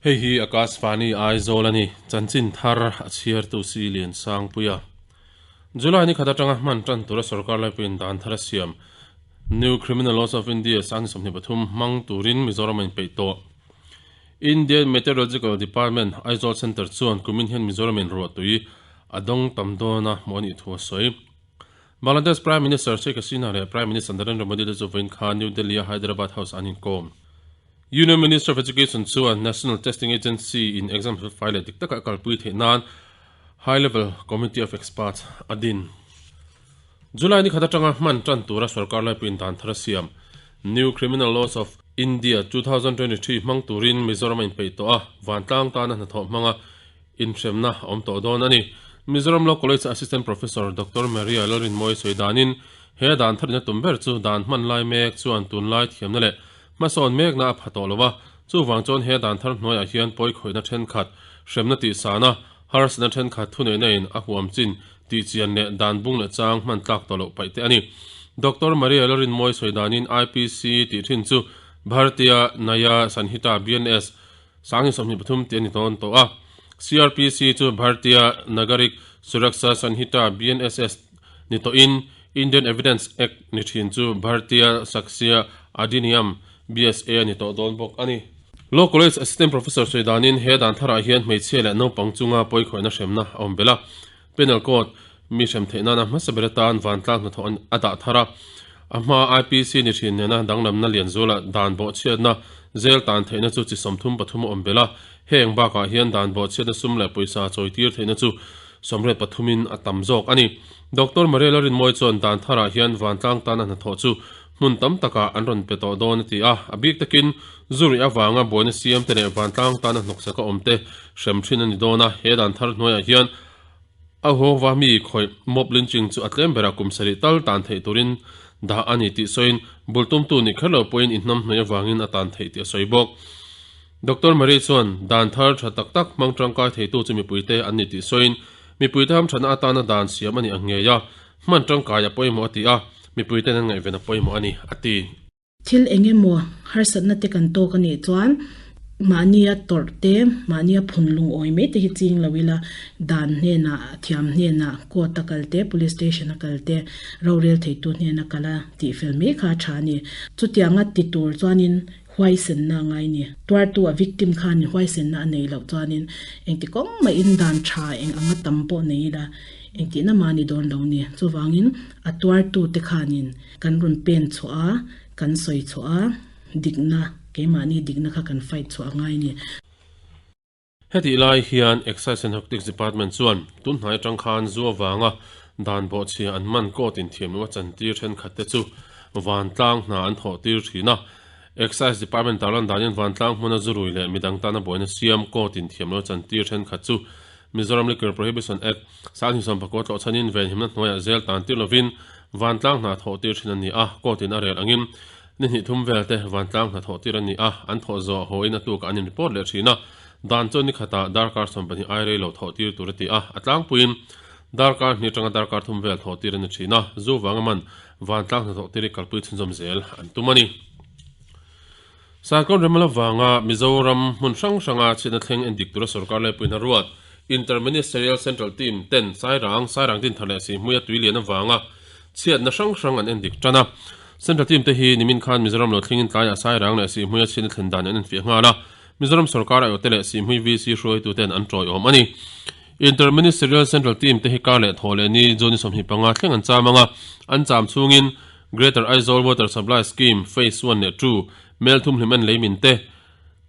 Hei hi Akashvani Aizawl a ni, chanchin thar a chhiartu si Liansangpuia. July ni khat atanga hman tan tura sorkar laipuiin dan thar a siam New Criminal Laws of India 2023 hmang turin Mizoram a inpeih tawh. Indian Meteorological Department, Aizawl Centre chuan kumin hian Mizoramin ruahtui a dawng tam dawn a hmuh a nih thu a sawi. Bangladesh Prime Minister Sheikh Hasina leh Prime Minister Narendra Modi te chu vawiin khan New Delhi-a Hyderabad House an inkawm. Union Minister of Education chuan National Testing Agency in exam felfai leh dik taka a kalpui theih nan High Level Committee of Experts a din. July ni khat atanga hman tan tura sorkar laipuiin dan thar a siam. New Criminal Laws of India 2023 hmang turin Mizoram a inpeih tawh a, vantlang tana hnathawh hmanga inhremna a awm tawh dawn a ni. Mizoram Law College Assistant Professor Doctor Maria Lalrinmawii sawi danin he dan tharina tum ber chu dan hman lai mek chuan tunlai thiamna leh hmasawn mekna a pha tawh lo a, chuvang chuan he dan thar hnuaiah hian pawikhawihna thenkhat, hremna tihsana, harsatna thenkhat thuneihna in a huam chin tihchian leh dan bung leh chang hman tlak tawh loh paih te a ni. Doctor Maria Lalrinmawii sawi danin IPC tih thin chu Bharatiya Nyaya Sanhita, BNS, 2023 tih a ni dawn tawh a. CrPC chu Bharatiya Nagarik Suraksha Sanhita, BNSS, ni tawhin Indian Evidence Act ni thin chu Bharatiya Sakshya Adhiniyam, BSA, a ni tawh dawn bawk a ni. Law College Assistant Professor sawi danin he dan tharah hian hmeichhia leh naupang chunga pawikhawihna hremna a awm belh a. Penal Code mi hrem theih nana hmasa ber atan vantlang hnathawh a dah thar a. A hma IPC ni thin nena danglamna lian zuala dan bawhchhiatna zel tan theihna chu chi 33 a awm belh a. Heng bakah hian dan bawhchhiatna sum leh pawisa chawitir theihna chu 83 in a tam zawk a ni. Doctor Maria Lalrinmawii chuan dan tharah hian vantlang tana hnathawh chu hmun tam takah an rawn pe tawh dawn a ti a. A bik takin zu rih avanga buaina siam te leh vantlang tana hnawksak a awm te hrem thin a ni dawn a. He dan thar hnuaiah hian a huangva mi khawih mob lynching chu a tlem berah kum sarih tal tan theih turin dah a ni tih sawiin bul tumtu nih kher lo pawhin inhnam hnuai avangin a tan theih tih a sawi bawk. Doctor Marie chuan dan thar tha tak tak hmang tangkai theitu chu mipuite an ni tih sawiin mipuite hamthatna atana dan siam a nih ang ngei a, hman tangkai a pawimawh a ti a, mipuiten an ngaihven a pawimawh a ni, a ti. Thil eng emaw harsatna te kan tawk a nih chuan mahnia tawrh te, mahnia phun lungawi mai te hi ching lo ila, dan hnenah, thiam hnenah, court a kal te, police station a kal te, rorel theitu hnena kal a tihfel mai kha a tha a ni. Chutianga ti tur chuanin huaisenna a ngai ni. Tuartu a victim khan huaisenna a nei loh chuanin engti kawng mahin dan tha eng anga tam pawh nei ila engtihna mah ni dawn lo ni. Chuvangin a tuartu te khanin kan rawn pen chhuah a, kan sawi chhuah a, dikna, keimahni dikna kha kan fight chhuah a ngai ni. Hetih lai hian Excise and Narcotics Department chuan tun hnai atang khan zu avanga dan bawhchhia an man court in thiamloh a chantir thenkhat te chu vantlang hna an thawh tir thin a. Excise Department tarlan danin vantlang hmuna zu rui leh midang tana buaina siam court in thiamloh a chantir thenkhat chu Mizoram Liquor Prohibition Act 2019 tlawh chhanin venhimna hnuaiah zel tan tir lovin vantlang hna thawh tir thin a ni a, court in a rel angin Ni hnih thum vel te vantlang hnathawh tir an ni a, an thawh zawh haw in a tukah an in report leh thin a, dan chuan ni khatah darkar 12 ai rei lo thawh tir tur a ti a, a tlangpuiin darkar hnih atanga darkar thum vel thawh tir a ni thin a, zu vanga man vantlang hnathawh tir hi kalpui chhunzawm zel an tum a ni. Cyclone Remal avanga Mizoram hmun hrang hranga chhiatna thleng endik tura sorkar laipuiin a ruat Inter-Ministerial Central Team ten Sairang, Sairang Dinthar leh Sihhmuia tuilian avanga chhiatna hrang hrang an endik tan a. Central team te hi nimin khan Mizoram lo thlengin tlaiah Sairang leh Sihhmuia chhiatna thlen dan an enfiah nghal a, Mizoram sorkar aiawhte leh Sihhmui VC hruaituten an tawiawm a ni. Inter-Ministerial Central Team te hi kar leh thaw leh ni June 25 thleng an cham ang a, an cham chhungin Greater Aizawl Water Supply Scheme Phase One leh Two, Melthum Hlimen Leimin te,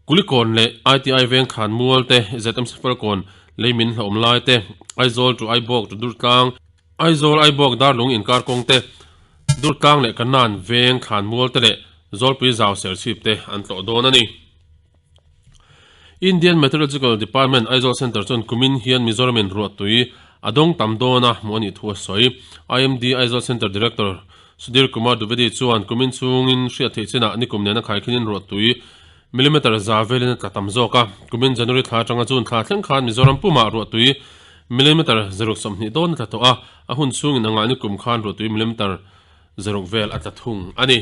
Kulikawn leh ITI Veng Thlan Mual te, ZMC Falkawn Leimin Hlauhawm Lai te, Aizawl to Aibawk to Durtlang, Aizawl Aibawk Darlung inkar kawng te, Durtlang leh Kanan Veng Thlan Mual te leh Zawlpui Zau Serchhip te an tlawh dawn a ni. Indian Meteorological Department Aizawl Centre chuan kumin hian Mizoramin ruahtui a dawng tam dawn a hmuh a nih thu a sawi. IMD Aizawl Centre Director Sudhir Kumar Dwivedi chuan kumin chhungin hriat theih chinah nikum nena khaikhinin ruahtui millimeter za velin a tla tam zawk a. Kumin January thla atanga June thla thleng khan Mizoram pumah ruahtui millimeter 20 dawn a tla tawh a, a hun chhungin a ngah nikum khan ruahtui millimeter 6 vel a tla thung a ni.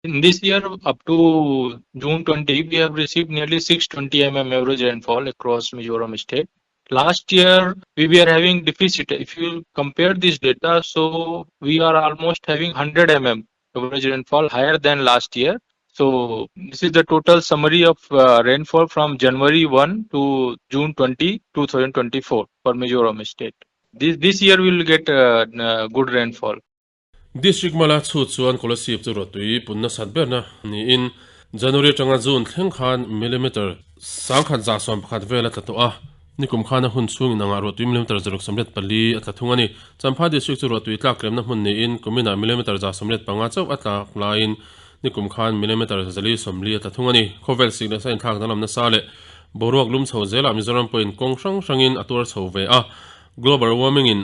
In this year, up to June 20, we have received nearly 620 average rainfall across Mizoram state. Last year, we were having deficit. If you compare this data, so we are almost having 100 average rainfall higher than last year. So this is the total summary of rainfall from January 1 to June 20, 2024 for Mizoram state. This year we will get good rainfall. District mala chhut chuan Kolasib chu ruahtui pun nasat berna niin January atanga June thleng khan millimeter 1111 vel a tla tawh a, nikum khan a hun chhung inangah ruahtui millimeter 684 a tla thung a ni. Champhai District chu ruahtui tlak tlemna hmun niin kuminah millimeter 175 chauh a tlak laiin nikum khan millimeter 440 a tla thung a ni. Khawvel sik leh sa inthlak danglam nasa leh boruak lum chho zelah Mizoram pawhin kawng hrang hrangin a tuar chho ve a, global warming in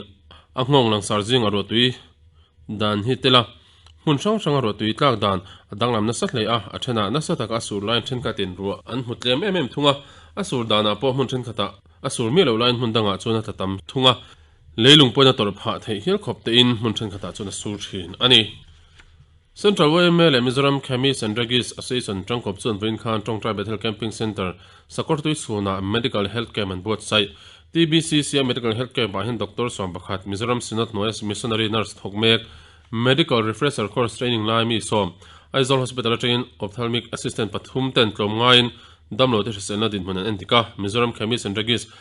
a nghawng langsar zingah ruahtui Dan hi tel a, hmun hrang hranga ruahtui tlak dan a danglam nasa hle a, a thenah nasa taka a sur laiin thenkhatin ruah an hmu tlem em em thung a, a sur danah pawh hmun thenkhatah a sur miah loh laiin hmun dangah chuan a tla tam thung a, leilung pawhin a tawrh phah theih hial khawp tein hmun thenkhatah chuan a sur thin a ni. Central yma leh Mizoram Chemist and Druggist Association tangkawp chuan vawiin khan Tawngtai Bethel Camping Centre, Sakawrtui chhunah Medical Health Camp an buatsaih. TBCC-a Medical Health Camp-ah hian Doctor 11, Mizoram Synod hnuaia Missionary Nurse thawk mek, Medical Refresher Course Training lai mi sawm, Aizawl Hospital atangin Ophthalmic Assistant pathum ten tlawm ngaiin damlo te hriselna dinhmun an endik a, Mizoram Chemist and Druggist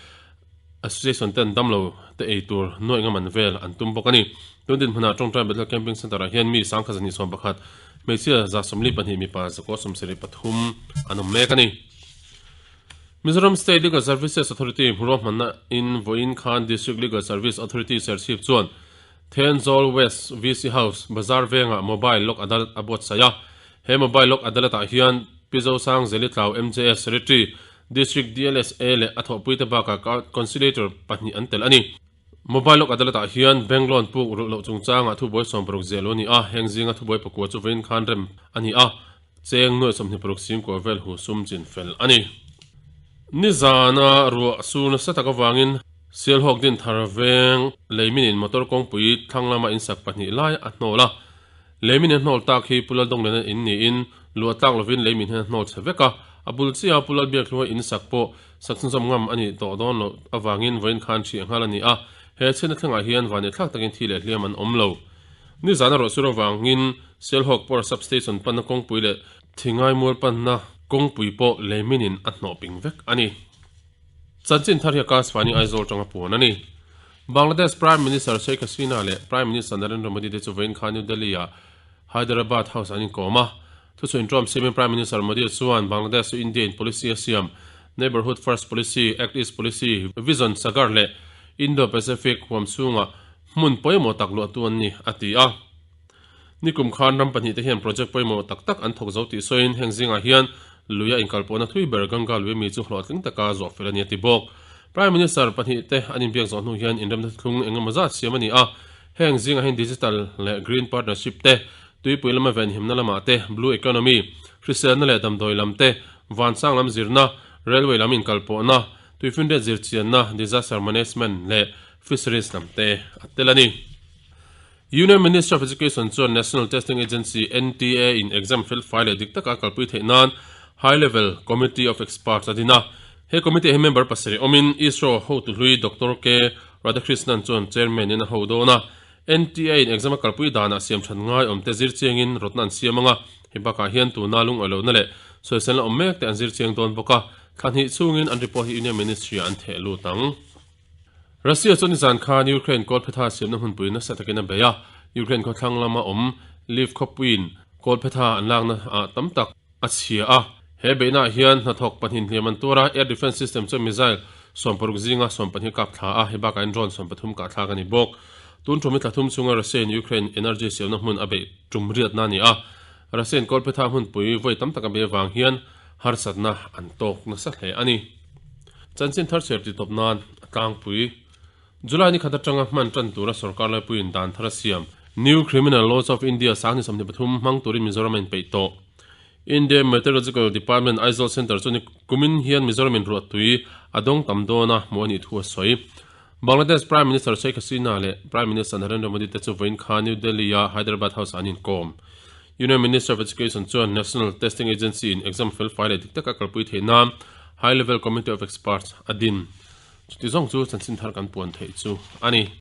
Association ten damlo te ei tur nuaih nga man vel an tum bawk a ni. Tun dinhmunah Tawngtai Bethel Camping Centre-ah hian mi 1211, hmeichhia 142, mipa 173 an awm mek a ni. Mizoram State Legal Services Authority ruahmanna in vawiin khan District Legal Service Authority Serchhip chuan Thenzawl West VC House bazar vengah Mobile Lok Adalat a buatsaih a. He Mobile Lok Adalat ah hian Pi Zosang Zelitlau MJS Secretary, District DLSA leh a thawhpuite bakah Conciliator pahnih an tel a ni. Mobile Lok Adalat ah hian bank loan puk rulh loh chungchangah thubuai 60 ziah lo a ni a, heng zinga thubuai pakua chu vawiin khan rem a ni a. Cheng nuai 26 singkua vel hu sum chin fel a ni. Nizana ruah sur nasa tak avangin Sialhawk din thar veng Leiminin motor kawngpui thlang lama insak pahnih lai a hnawl a. Leimin a hnawl tak hi Pu Laldawng in niin luah tlak lovin leimin hian a hnawl chhe vek a. A bul chiah Pu Lalbiakhlua insak pawh sak chhunzawm ngam a nih tawh dawn loh avangin vawiin khan ṭhiah nghal a ni a. He chhiatna thlengah hian vaneh thlak takin thi leh hliam an awm lo. Nizana ruah sur avangin Sialhawk Power Substation panna kawngpui leh Thingai mual panna kawngpui pawh leiminin a hnawh ping vek a ni. Chanchin thar hi Akashvani Aizawl tanga puan a ni. Bangladesh Prime Minister Sheikh Hasina leh Prime Minister Narendra Modi te chu vawiin khan New Delhi-ah Hyderabad House an inkawm a. Thuchhuin Trump siamin Prime Minister Modi chuan Bangladesh chu India in policy a siam Neighbourhood First Policy, Act East Policy, Vision Sagar leh Indo-Pacific huam chhungah hmun pawimawh tak luahtu an ni, a ti a. Nikum khan ram pahnihte hian project pawimawh tak tak an thawk zo tih sawiin heng zingah hian luia inkalpawhna thui ber Ganga lui mi chu hlawhtling taka zawh fel a ni a ti bawk. Prime Minister pahnihte an inbiak zawh hnu hian inremna thlung engemaw zat siam a ni a, heng zingah hian digital leh green partnership te, tuipui lama venhimna lamah te, blue economy, hriselna leh damdawi lam te, vansang lam zirna, railway lam inkalpawhna, tuifinriat zirchianna, disaster management leh fisheries lam te a tel a ni. Union Ministry of Education chuan National Testing Agency, NTA, in exam fel fai leh dik taka a kalpui theih nan High Level Committee of Experts a din a. He committee ah hi member pasarih awmin ISRO hotu hlui Doctor K. Radhakrishnan chuan chairman in a ho dawn a. NTA in exam a kalpui danah siam that ngai awmte zir chiangin rawtna an siam ang a, hei bakah hian tuna lungawilohna leh sawiselna awm mek te an zir chiang dawn bawk a, thla hnih chhungin an report hi Union Ministry ah an theh lut ang. Russia chuan nizan khan Ukraine kawlphetha siamna hmunpui nasa takin a bei a, Ukraine khawthlang lama awm Lviv khawpuiin kawlphetha an lakna ah tam tak a chhia a. He beihnaah hian hnathawk pahnih hliam an tuar a, air defence system chuan missile 60 zinga 20 kap thla a, hei bakah hian drone 13 kah thlak a ni bawk. Tun tum hi thla thum chhunga Russia in Ukraine energy siamna hmun a beih tum riatna a ni a, Russia in kawlphetha hmunpui vawi tam tak a bei avang hian harsatna an tawk nasa hle a ni. Chanchin thar chhiar tih tawp nan a tlangpui. July ni khat atanga hman tan tura sorkar laipuiin dan thar a siam. New Criminal Laws of India 2023 hmang turin Mizoram a inpeih tawh. India Meteorological Department Aizawl Centre chu ni kumin hian Mizoramin ruahtui a dawng tam dawn a hmuh a nih thu a sawi. Bangladesh Prime Minister Sheikh Hasina leh Prime Minister Narendra Modi te chu vawiin kha New Delhi-a Hyderabad House-ah an inkawm. Union Minister of Education chuan National Testing Agency in exam felfai leh dik taka kalpui theih nan High Level Committee of Experts a din. Chuti zawng chu chanchin thar kan puan theih chu a ni.